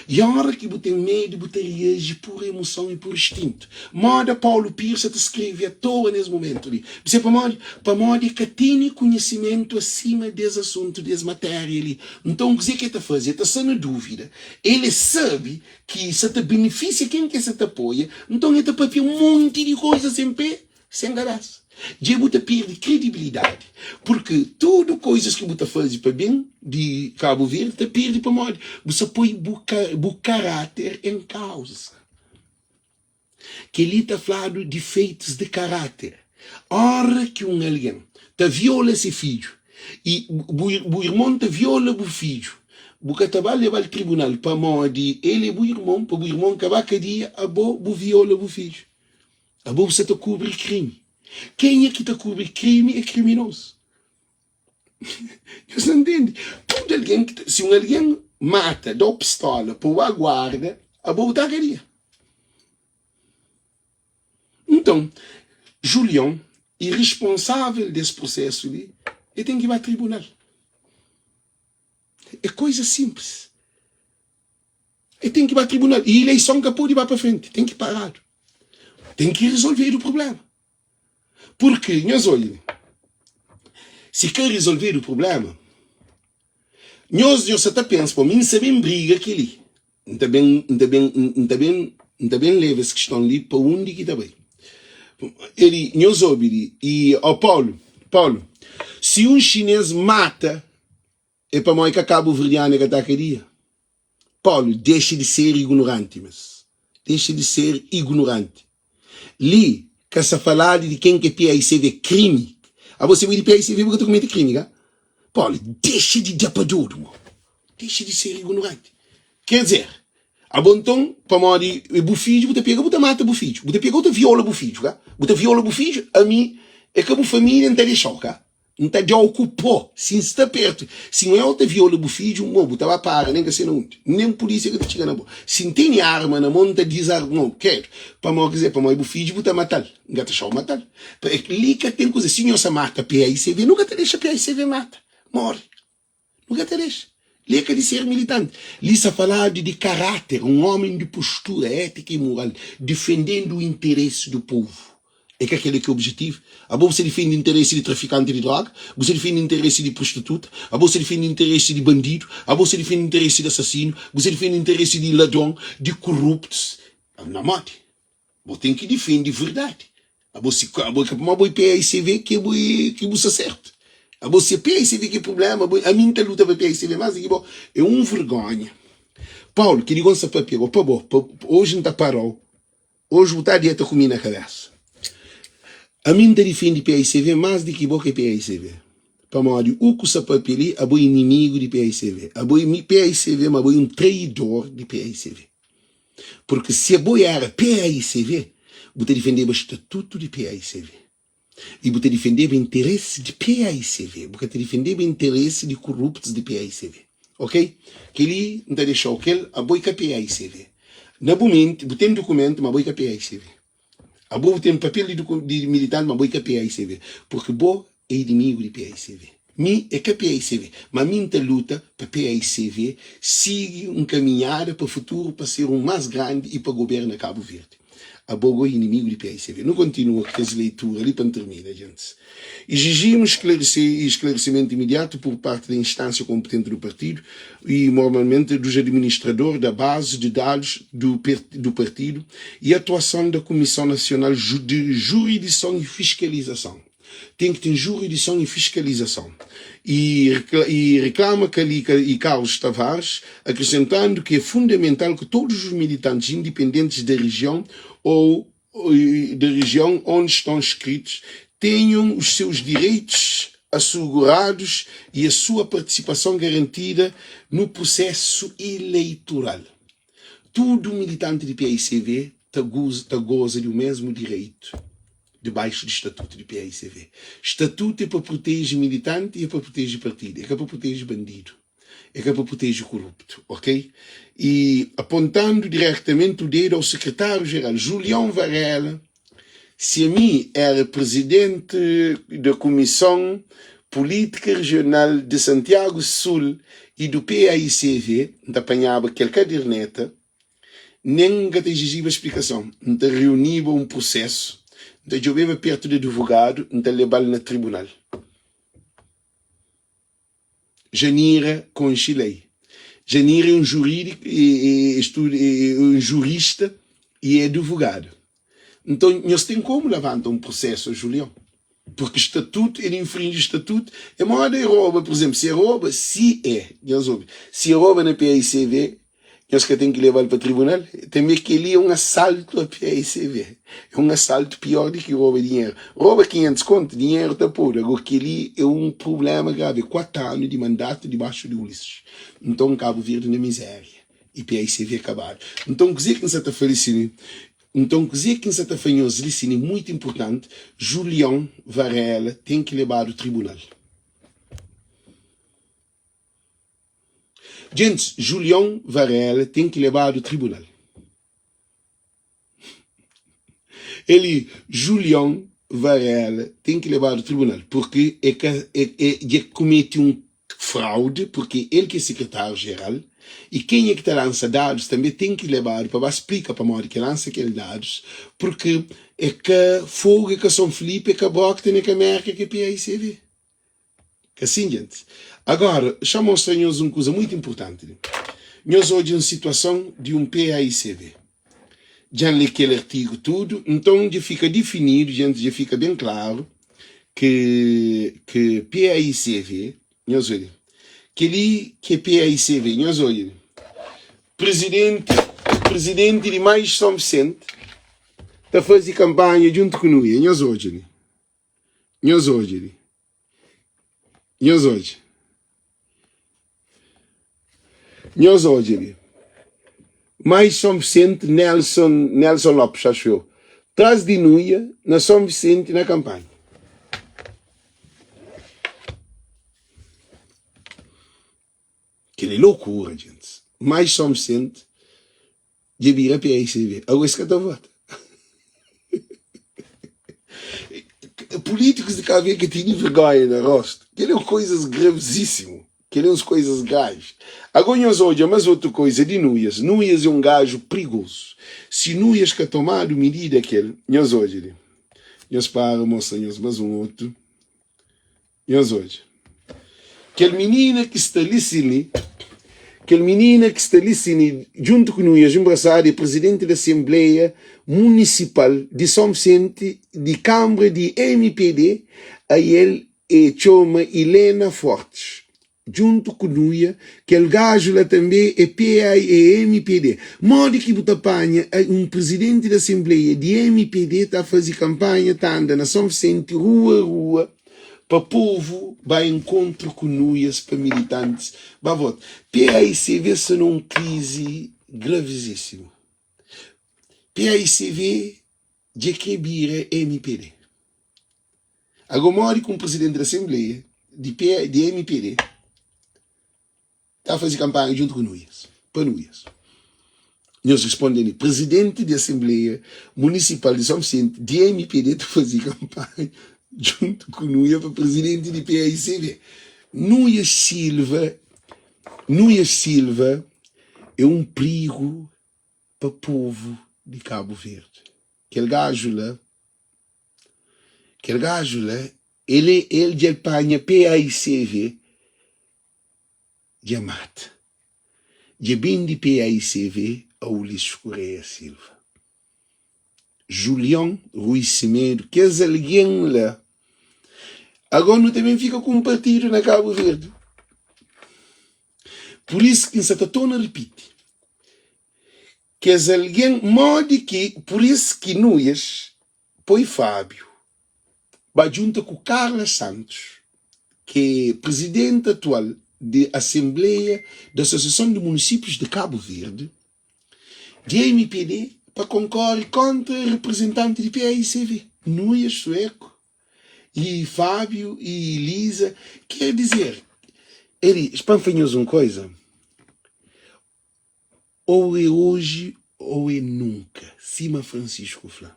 I óra ki bu ten medu, bu ta reaji pur emoson i pur instintu. Móda Paulu Pires sa ta skrebe atoa nes mumentu li. Bu sabe pamodi? Pamodi e ka tene konhisimentu asima des asuntu, des matéria li. Nton, kuzê ki e ta faze? E ta sta na dúvida. El e sabe ki sa ta benefisia ken ki e sa ta apoia, nton e ta papia un monti di koza sen pé, sen kabésa. Dja bu ta perde kredibilidadi, purki tudu koizas ki bu ta faze pa ben di Kabu Verdi ta perde pamodi bu sa poi bu karáter en kauza. Kel-li ta fladu difeitus di karáter. Óra ki un algen ta viola se fidju i bu irmon ta viola bu fidju, bu ka ta ba leba-l tribunal pamodi el é bu irmon, pa bu irmon ka ba kadia, abo bu viola bu fidju. Abo bu sta ta kubri krimi. Kenha ki ta kubri krimi é kriminozu. Nhos ta ntende? Tudu algen ki ta, si un algen mata, da-u pistola pa bu ba guarda, abo bu ta kadia. Nton, Julion e risponsavel des prusesu li, e ten ki ba tribunal. É koiza sinplis. E ten ki ba tribunal. I ileison ka pode ba pa frenti, ten ki paradu. Ten ki rizolvedu prublema. Purki, nhos odja li, si ka rizolvedu prublema, nhos nhos sa ta pensa, po mi N sa ben briga kel-li, N ta ben, N ta ben, N ta ben, N ta ben leba es kiston li pa undi ki ta bai. Eli, nhos obi li, i, ó Paulu, Paulu, si un xinês mata É pamodi ka kabuverdianu é ka ta kadia? Paulu, dexa di ser ignoranti mes. Dexa di ser ignoranti. Li ka sa faladu di ken ke PAICV krimi. Abo si bo é di PAICV bu ka ta kumete krimi ka? Paulu, dexa di da pa dodu mo. Dexa di ser ignoranti. Ker dizer, abo nton pamodi é bu fidju bu ta pega bu ta mata bu fidju. Bu ta pega bu ta viola bu fidju ka? Bu ta viola bu fidju? Ami é ka bu familia N ta dexau ka? N ta da-u ku pó si N sta pertu. Si N oiau ta viola bu fidju, mo bu ta ba para nen ka se na undi. Nen pulisia ka ta txiga na bo. Si N tene arma na mon, N ta dizarma-u. Kredu, pamodi kuzê? Pamodi bu fidju bu ta mata-l. N ka ta xa-u mata-l. Pa li ka ten kuzê. Si nho sa mata PAICV, nu ka ta dexa PAICV mata, more. Nu ka ta dexa. Li é ka di ser militanti. Li sa faladu di karáter, un ómi di postura étika i moral, difendendu interesi du povu. É ka kel-li ki é objetivu? Abo bu sa difende interesi di trafikanti di droga? Bu sa difende interesi di prostituta? Abo bu sa difende interesi di bandidu? Abo bu sa difende interesi di asasinu? Bu sa difende interesi di ladron, di kuruptus? Na modi? Bo ten ki difende verdadi. Abo si abo é ka pamodi bo é PAICV ki bo é ki bu sta sertu. Abo si é PAICV ki é prublema, bo ami N ta luta pa PAICV mas di ki bo. É un vergonha. Paulo, kel-li gosi N sta papia go pa bo, pa oji N ta para-u, oji bu ta deta ku mi na kabesa. Ami N ta difende PAICV mas di ki bo ki é PAICV. Pamodi u ku sta papia li, abo é inimigu di PAICV. Abo é PAICV, ma abo é un traidor di PAICV. Purki si abo éra PAICV, bu ta difendeba statutu di PAICV i bu ta difendeba interesi di PAICV, bu ka ta difendeba interesi di kuruptus di PAICV. Ok? Kel-li N ta dexa-u kel, abo i ka PAICV. Na bu menti, bu ten dukumentu, ma abo i ka PAICV. Abo bu ten papel di di militanti ma bo i ka paicv porque bo é inimigu di paicv. Mi é ka paicv ma mi nta luta pa paicv sigui un kaminhada pa futuru pa ser un mas grandi i pa goberna Kabu Verdi. Abo go é inimigu di paicv. Nu kontinua ku kes leitura li pa N termina djentis. Exigimos esclarecimento imediato por parte da instância competente do partido e, normalmente, dos administradores da base de dados do, do partido e a atuação da Comissão Nacional de Jurisdição e Fiscalização. Tem que ter jurisdição e fiscalização. E, e reclama Calica e Carlos Tavares, acrescentando que é fundamental que todos os militantes independentes da região ou da região onde estão inscritos tenham os seus direitos assegurados e a sua participação garantida no processo eleitoral. Tudo militante de PAICV ta goza, goza do mesmo direito debaixo do estatuto de PAICV. Estatuto é para proteger militante e é para proteger partido, é para proteger bandido é ka pa proteje koruptu, ok? E apontando directamente o dedo ao secretário-geral Julião Varela, se ami era presidente da Comissão Política Regional de Santiago Sul. I du PAICV N ta panhaba kel kaderneta, nen N ka ta izijiba splikason. N ta reuniba un prusesu, N ta djobeba pertu di advogadu, N ta leba-l na tribunal. Janira konxe lei. Janira é un jurídiku, é, é, é un jurista i é advogadu. Nton, nhos ten komu lavanta un prusesu a Julion? Purki statutu, el infrinji statutu. É moda e roba, pur izenplu, si e roba, si e, nhos obi, si e roba na PAICV, nhos ka ten ki leba-l pa tribunal? Tanbe kel-li é un asaltu a PAICV. É un asaltu pior di ki roba dinheru. Roba 500 kontu, dinheru ta podu. Ago, kel-li é un prubléma gravi. É 4 anu di mandatu dibaxu di Ulisses. Nton, Kabu Verdi na mizéria. I PAICV kabadu. Nton, kuzê ki N sa ta fla li si? Nton, kuzê ki N sa ta fla nhos li si é muitu inpurtanti, Julion Varela ten ki lebadu tribunal. Djentis, Julion Varela ten ki lebadu tribunal. Eli, Julion Varela ten ki lebadu tribunal, purki e ka e e dja kumeti un fraude, purki el ki é sekretáriu jeral i kenha ki ta lansa dadus tanbe ten ki lebadu pa ba splika pamodi ki lansa kel dadus, purki e ka Fogu, e ka Son Filipi, e ka Brockton, e ka Merka, e ka PAICV. Ka sin, djentis. Agora, xa mostra nhos un kuza muitu inpurtanti li. Nhos odja un situason di un PAICV. Dja N lé kel artigu tudu, nton dja fika difinidu, djentis, dja fika ben klaru ki ki PAICV, nhos odja li, kel-li ki é PAICV, nhos odja li, prizidenti, prizidenti di Mais Son Visenti ta faze kanpanha djuntu ku Nuia, nhos odja li. Nhos odja li. Nhos odja. Nhos odja li. Mais São Vicente, Nelson, Nelson Lopes, acho eu. Tras di Nuia, na São Vicente, na campanha. Kel-li é loucura, gente. Mais São Vicente, Dja bira PAICV. Ago es ka ta vota. Políticos de Cabo Verde ka tene vergonha na rosto. Kel é coisas gravesíssimo. Kel é uns coisas graves. Ago nhos odja mas otu coisa di Nuias. Nuias é um gajo perigoso. Si Nuias ka tomadu medida kel, nhos odja li. Nhos para mostra nhos mas um otu. Nhos odja. Kel minina ki sta li si li, kel minina ki sta li si li, djuntu ku Nuias nbrasadu, é prizidenti di Asenbleia Munisipal di Son Visenti, di Kanbra di MPD, ael e txoma Ilena Fortes. Djuntu ku Nuia, kel gaju la tanbe é PA é mpd. Modi ki bu ta panha un prizidenti di asenbleia di mpd ta faze kanpanha ta anda na Son Visenti rua rua pa povu ba enkontru ku Nuias pa militantis ba vota? PAICV sta na un krizi gravizisimu. PAICV Dja kre bira mpd. Ago modi ku un presidenti di asenbleia di P di mpd ta fazi kanpanha djuntu ku Nuias, pa Nuias? Nhos risponde li, presidenti di asenbleia munisipal di Son Visenti di mpd ta fazi kanpanha djuntu ku Nuia pa presidenti di PAICV. Nuias Silva, Nuias Silva é un prigu pa povu di Kabu Verdi. Kel gaju la, kel gaju la, el é, el dja el panha PAICV dja mata. Dja bende PAICV a Ulisses Correia Silva. Julião Rui Semedo, kes algen la. Agora nu ta ben fika ku un partidu na Kabu Verdi. Pur isu ki N sa ta torna ripiti, kes algen modi ki, pur isu ki Nuias poi Fábio ba djunta ku Carla Santos, ki é prizidenti atual di Asenbleia di Asosiason di Munisípius di Kabu Verdi, di mpd, pa konkore kóntra reprizentanti di PAICV, Nuias Sueco. E Fábio e Elisa, quer dizer, ele, pa N fla nhos un koisa, ou é oji ou é nunka, sima Francisco fla.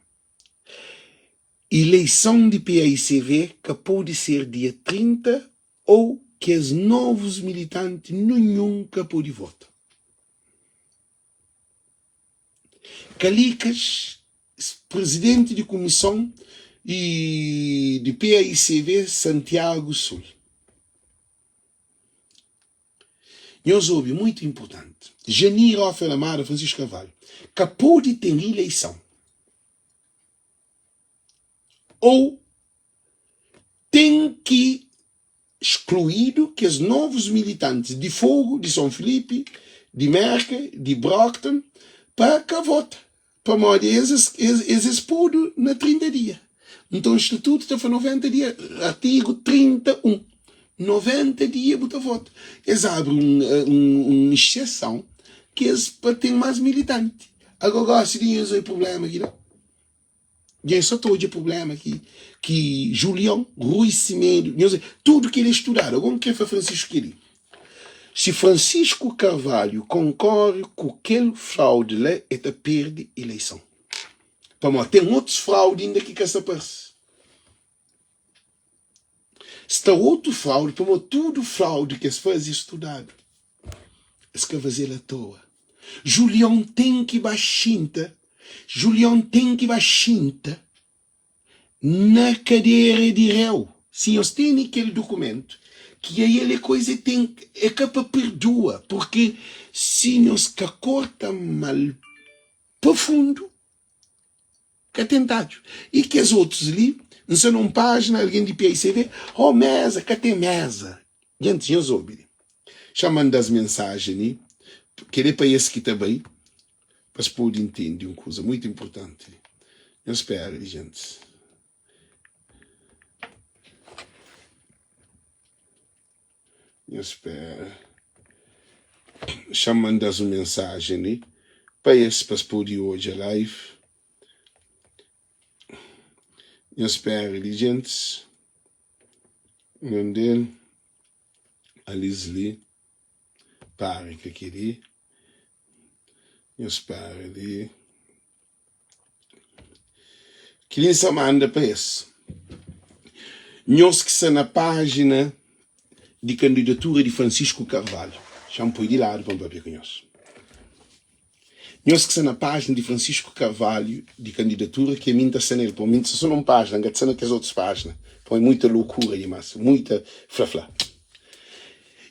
Ileison di PAICV ka pode ser dia 30 ou. Kes novus militanti ninhun ka pode vota. Kalikas, Presidenti di Kumison di PAICV Santiago Sul. Nhos obi, muitu inpurtanti. Janir Ofer Amada Francisco Carvalho, Ka pode ten ileison ou ten ki Skluidu kes novus militantis di Fogu, di Son Filipi, di Merka, di Brockton pa ka vota, pamodi es es es podu na 30 dia. Nton statutu ta fla 90 dia, artigu 31, 90 dia bu ta vota. Es abri un un exseson ki es pa ten mas militanti. Ago gosi di nhos oi prublema ki da. Dja so ta odja problema ki ki Julião, Rui Semedo, nhos tudo kel é estudado. Agora n kre fla Francisco keli. Si Francisco Carvalho concorre ku kel fraude la e ta perde eleição. Pamodi ten otus fraude inda ki ka sta parse. Sta otu fraude pamodi tudo fraude ki es faze é estudado. Es ka faze-l atoa. Julião ten ki ba xinta Julião ten ki ba xinta na kadera di réu. Si nhos tene kel dukumentu ki ael é koiza é ten é ka pa perdua, purki si nhos ka korta mal pa fundu, ka ten tadju. I kes otus li, N sta na un pájina, algen di PICV, oh méza, ka ten méza. Gentis, nhos obi li. Xa manda-s mensajen li, kel-li é pa es ki ta bai, pa es pode intende un kuza mutu inpurtanti li. Nhos spera li, gentis. Nhos spera. Xa-m manda-s un mensajen li pa es, pa es pode odja live. Nhos spera li, gentis. Mande-l alis li. Para ka kel-li. Nhos spera li. Kel-li N sta manda pa es. Nhos ki sta na pájina di kandidatura di Francisco Carvalho, xa-m poi di ladu pa N papia ku nhos. Nhos ki sta na pájina di Francisco Carvalho di kandidatura ki ami N ta sta nel, pamodi mi N ta sta so na un pájina, N ka ta sta na kes otus pájina, pamodi é muita lokura dimas, muita fla-fla.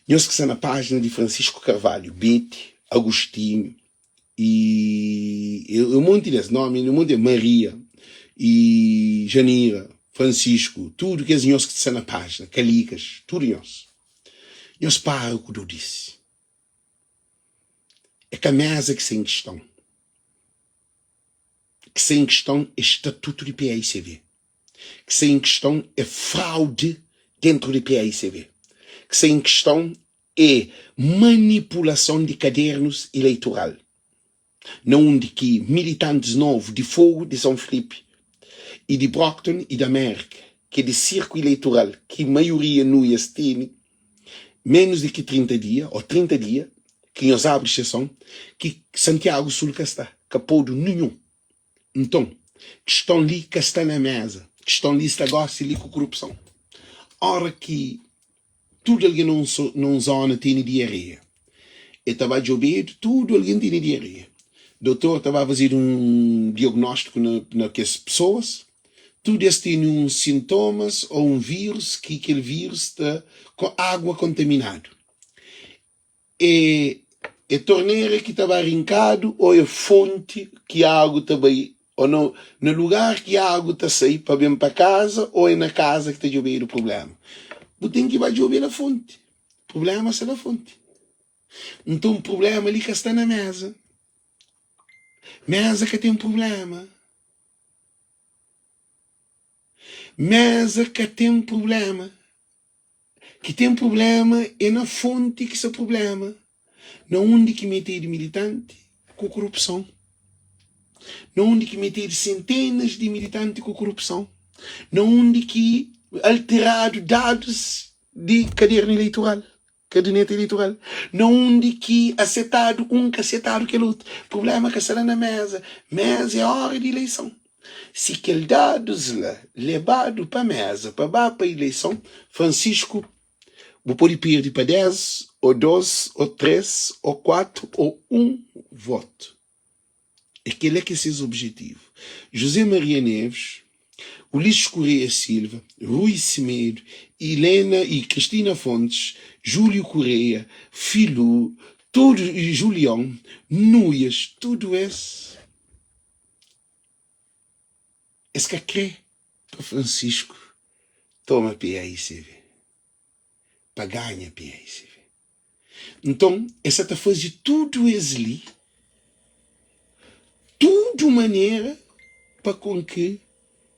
Nhos ki sta na pájina di Francisco Carvalho, Bete, Agostinho, i un monti des nomi, un monti Maria i Janira, Francisco, tudu kes nhos ki sta na pájina, Kalikas, tudu nhos. Nhos para ku dodisi. É ka meza ki sta en kiston. Ki sta en kiston é statutu di paicv. Ki sta en kiston é fraude dentru di paicv. Ki sta en kiston é manipulason di kadernus ileitoral na undi ki militantis novu di Fogu di São Filipe i di Brockton i di Amérika ki é di sirku ileitoral ki maioria nuias tene menus di ki 30 dia o 30 dia ki nhos abri exseson ki Santiago Sul ka sta ka podu ninhun nton kiston li ka sta na meza kiston li sta gosi li ku korupson ora ki Tudu algen na un zóna tene diareia. E ta ba djobedu, tudu algen tene diareia. Dotor ta ba fazedu un diagnóstiku na kes pesoas, tudu es tene un sintomas ô un vírus ki kel vírus ta agua kontaminadu. É é tornera ki ta ba rinkadu ô é fonti ki agu ta bai ô na na lugar ki agu ta sai pa ben pa kaza ô é na kaza ki ta djobedu prubléma? Bu ten ki ba djobe na fonti. Prubléma sta na fonti. Nton prubléma li ka sta na méza. Méza ka ten prubléma. Méza ka ten prubléma. Ki ten prublema é na fonti ki sta prublema, na undi ki metedu militanti ku korupson, na undi ki metedu sentenas di militanti ku korupson, na undi ki alteradu dadus di kadernu eleitoral, kaderneta eleitoral, na undi ki asetadu un ka asetadu kel otu. Prublema ka sta la na meza, meza é ora di ileison. Si kel dadus la lebadu pa meza pa ba pa ileison, Francisco. Bu pode perde pa 10 ô 2 ô 3 ô 4 ô 1 votu. É kel-la ki é ses objetivu. José Maria Neves, Ulisses Correia Silva, Rui Semedo, Helena e Cristina Fontes, Júlio Correia, Filú, tudu, Julião, Nuias, tudu es, es ka kre pa Francisco toma PAICV. Pa ganha PAICV. Nton, es sa ta faze tudu es li, tudu manera pa kon ki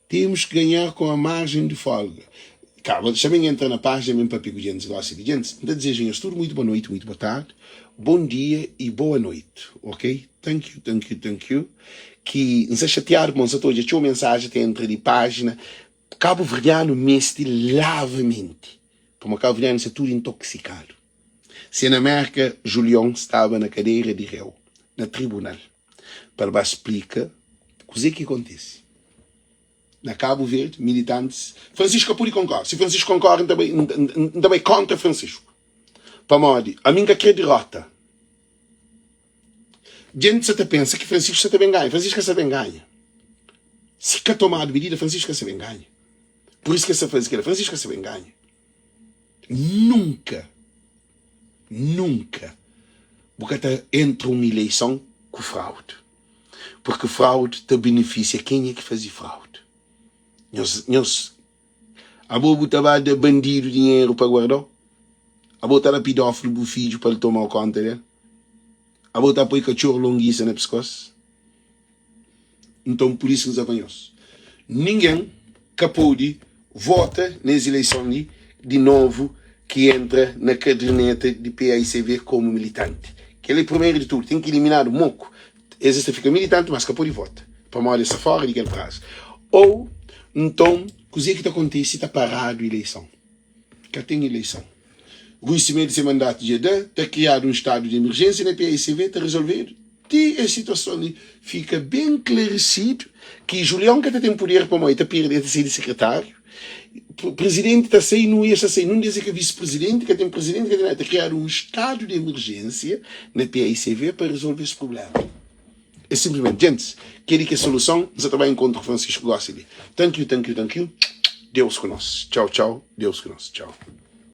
temos que ganhar com a margem de folga. Kaba, xa ben entra na página ben papia ku djentis gosi di djentis. N ta dizeja nhos tudu muitu boa noiti, muitu boa tardi, bon dia i boa noiti, ok? Thank you, thank you, thank you. Ki N sta xatiadu pamodi N sa ta odja txeu mensajen ta entra di página. Kabuverdianu meste lava menti, pamodi kabuverdianu sta tudu intoxikadu. Se na Merka Julion staba na kadera di reu, na tribunal, pa el ba splika kuze ki kontise. Na Kabu Verdi, militantis. Francisco ka pode konkore. Si Francisco konkore, N ta bai, N ta bai kontra Francisco. Pamodi ami N ka kre derota. Djenti sa ta pensa ki Francisco sa ta ben ganha. Francisco ka sa ben ganha. Si ka tomadu midida, Francisco ka sa ben ganha. Pur isu ki es sa faze kela. Francisco ka sa ben ganha. Nunka, nunka bu ka ta entra un ileison ku fraude. Purki fraude ta benefisia kenha ki faze fraude. Nhos, nhos, abo bu ta ba da bandidu dinheru pa guarda-u? Abo ta da pidófilu bu fidju pa el toma-u konta del? Abo ta poi katxor longisa na piskos? Nton, pur isu N fla pa nhos, ningen ka pode vota na es ileison li di novu ki entra na kaderneta di paicv komu militanti. Kel-li, primeru di tudu, ten ki iliminadu moku. Es es ta fika militanti, mas ka pode vota, pamodi es sta fora di kel prazu. Ou nton, kuze ki ta kontise si ta paradu ileison? Ka ten ileison. Rui Semedo se mandatu dja da, ta kriadu un stadu di emerjensia na paicv, ta rezolvedu ti es situason li fika ben klarisidu ki Julion ka ta ten puder pamodi ta perde, el ta sai di sekretariu, prezidenti ta sai, Nuias ta sai, nun des é ka visi-prezidenti, ka ten prezidenti, ka ten nada, ta kriadu un stadu di emerjensia na paicv pa rezolve es prublema. É simplesmenti, djentis, kel-li ki é soluson, N sa ta bai enkontru ku Francisco gosi li. Thank you, thank you, thank you. Deus ku nos. Tchau, tchau. Deus ku nos. Tchau.